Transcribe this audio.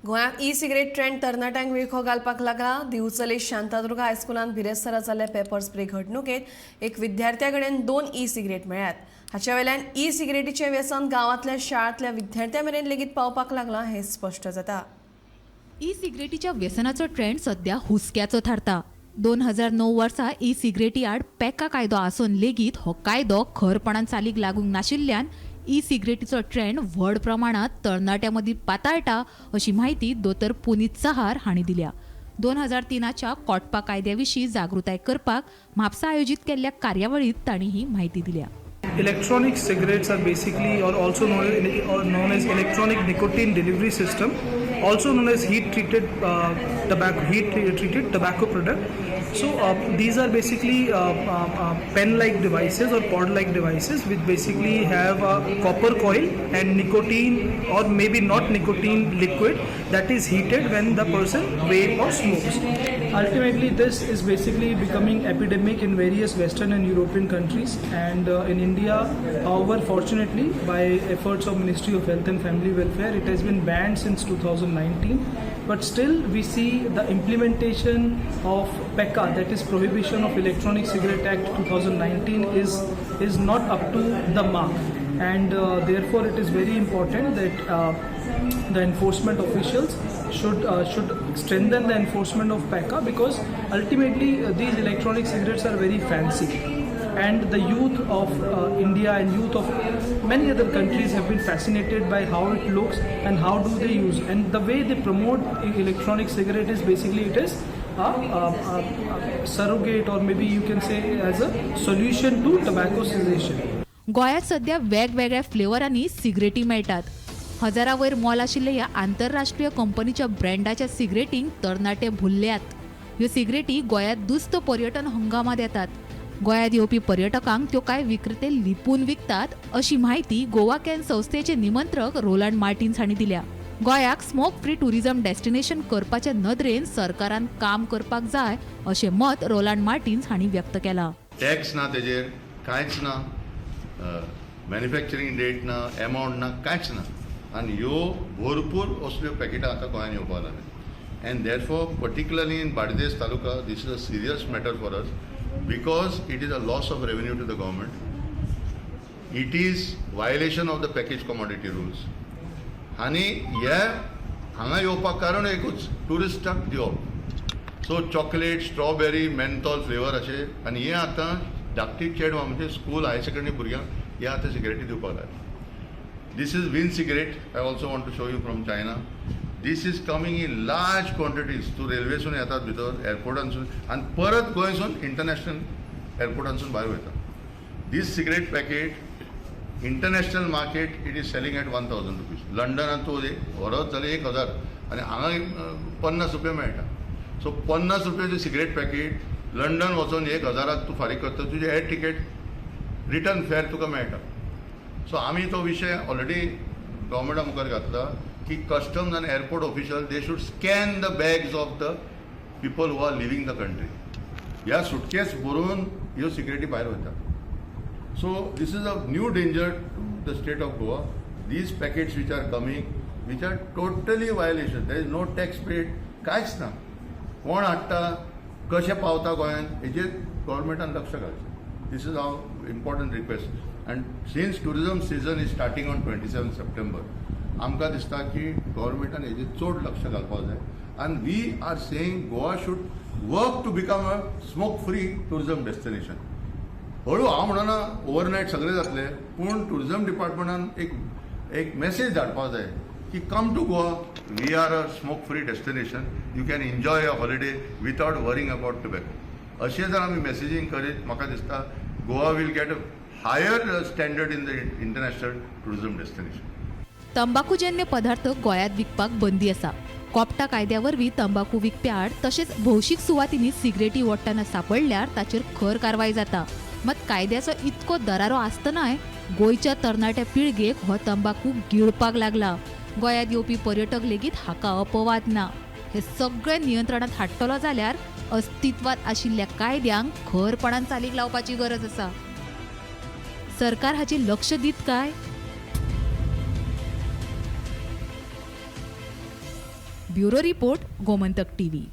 गोंयांत e cigarette trend तरणाट्यांक विळखो घालपाक लागला. दिवचले शांतादुर्गा हायस्कुलांत बिरेस्तारा जाल्ल्या पेपर स्प्रे घडणुकेंत एक विद्यार्थ्या कडेन 2 ई सिगरेट मेळ्ळ्यात. हाच्या वेल्यान ई सिगरेटीचें व्यसन गांवांतल्या शाळांतल्या विद्यार्थ्यां मेरेन लेगीत पावपाक लागलां हें स्पश्ट जाता. ई सिगरेटीच्या व्यसनाचो ट्रेंड सध्या हुस्क्याचो थारता. 2009 वर्सा ई सिगरेटी आड पेका कायदो आसून लेगीत हो कायदो खरपणान चालीक लागूंक नाशिल्ल्यान ई सिगरेटीचो ट्रेंड व्हड प्रमाणात तरणाट्यां मदीं पाताळटा अशी म्हायती दोतोर पुनीत सहार हांणी दिल्या. 2003च्या कोटपा कायद्या विशीं जागृताय करपाक म्हापसा आयोजीत केल्ल्या कार्यावळींत तांणी ही म्हायती दिल्या. Electronic cigarettes are basically or also known as electronic nicotine delivery system, also known as heat treated tobacco, heat treated tobacco product. So these are basically pen like devices or pod like devices which basically have a copper coil and nicotine or maybe not nicotine liquid that is heated when the person vape or smokes. Ultimately, this is basically becoming epidemic in various Western and European countries, and in India, however, fortunately, by efforts of Ministry of Health and Family Welfare, it has been banned since 2019. But still, we see the implementation of PECA, that is Prohibition of Electronic Cigarette Act 2019, is not up to the mark, and therefore it is very important that the enforcement officials should strengthen the enforcement of PECA, because ultimately these electronic cigarettes are very fancy, and the youth of India and youth of many other countries have been fascinated by how it looks and how do they use, and the way they promote electronic cigarette is basically it is a surrogate or maybe you can say as a solution to tobacco cessation. गोंयांत सध्या वेगवेगळ्या फ्लेवरांनी सिगरेटी मेळटात. हजारा वयर मोल आशिल्ल्या ह्या आंतरराष्ट्रीय कंपनीच्या ब्रँडाच्या सिगरेटींक तरणाटे भुल्ल्यात. ह्यो सिगरेटी गोंयांत दुस्त पर्यटन हंगामांत येतात. गोंयांत येवपी पर्यटकांक त्यो कांय विक्रेते लिपून विकतात अशी म्हायती गोवा can संस्थेचे निमंत्रक रोलांड मार्टिन्स हांणी दिल्या. गोंयाक स्मोक फ्री टुरिझम डेस्टिनेशन करपाच्या नदरेन सरकारान काम करपाक जाय अशें मत रोलांड मार्टिन्स हांणी व्यक्त केलां. टॅक्स ना तेजेर, कांयच ना, मॅन्युफॅक्चरींग डेट ना, एमावंट ना, कांयच ना. आनी ह्यो भरपूर असल्यो पॅकेटां आतां गोंयांत येवपाक लागल्या, and therefore particularly in Bardez taluka, this is a serious matter for us because it is a loss of revenue to the government, it is violation of the package commodity rules. आनी हे हांगा येवपाक कारण एकूच, ट्युरिस्टाक दिवप. So chocolate, strawberry, menthol flavour अशें. आनी हें आतां धाकटी चेडवां, म्हणजे स्कूल, हायर सेकंडरी भुरग्यांक हे आतां सिगरेटी दिवपाक लागले. This is Win cigarette. I also want to show you, from China. This is coming in large quantities. तूं रेल्वेसून येतात भितर, एअरपोर्टांसून, आनी परत गोंयसून इंटरनॅशनल एअरपोर्टांसून भायर वयता. This cigarette packet, international market, it is selling at ₹1000. लंडनात तूं व्हरत जाल्यार 1000 आनी हांगा 50 रुपया मेळटा. सो 50 रुपयाचें सिगरेट पॅकेट लंडन वचोन 1000 तूं फारीक करता, तुजें एअर टिकेट रिटर्न फेर तुका मेळटा. सो आमी तो विशय ऑलरेडी गव्हर्मेंटा मुखार घातला की कस्टम्स आनी airport official, they should scan the bags of the people who are leaving the country. ह्या सुटकेस भरून ह्यो सिगरेटी भायर वयता. So this is a new danger to the state of Goa. These packets which are coming, which are totally violation, there is no tax paid, कांयच ना. कोण हाडटा, कशें पावता गोंयांत, हेजेर गव्हर्मेंटान लक्ष घालचें. This is our important request, and since tourism season is starting on 27 September, आमकां दिसता की गव्हर्मेंटान हेजेर चड लक्ष घालपाक जाय, आनी we are saying Goa should work to become a smoke free tourism destination. हळू, हांव म्हणना ओवरनायट सगळें जातलें, पूण टुरिझम डिपार्टमेंटान एक एक मेसेज धाडपाक जाय की come to Goa, we are a smoke free destination, you can enjoy a holiday without worrying about tobacco. अशें जर आमी मेसेजींग करीत, म्हाका दिसता Goa will get a higher standard in the international tourism destination. तंबाखूजन्य पदार्थ गोंयांत विकपाक बंदी आसा. कोपटा कायद्या वरवीं तंबाखू विकप्या आड तशेंच भौशीक सुवातींनी सिगरेटी ओडटना सांपडल्यार ताचेर खर कारवाय जाता. मात कायद्याचो इतको दरारो आसतनाय गोंयच्या तरणाट्या पिळगेक हो तंबाखू गिळपाक लागला. गोंयांत येवपी पर्यटक लेगीत हाका अपवाद ना. हे सगळे नियंत्रणात हाडटलो जाल्यार अस्तित्वात आशिल्ल्या कायद्यांक खरपणान चालीक लावपाची गरज आसा. सरकार हाचेर लक्ष दीत काय? Bureau report, Gomantak TV.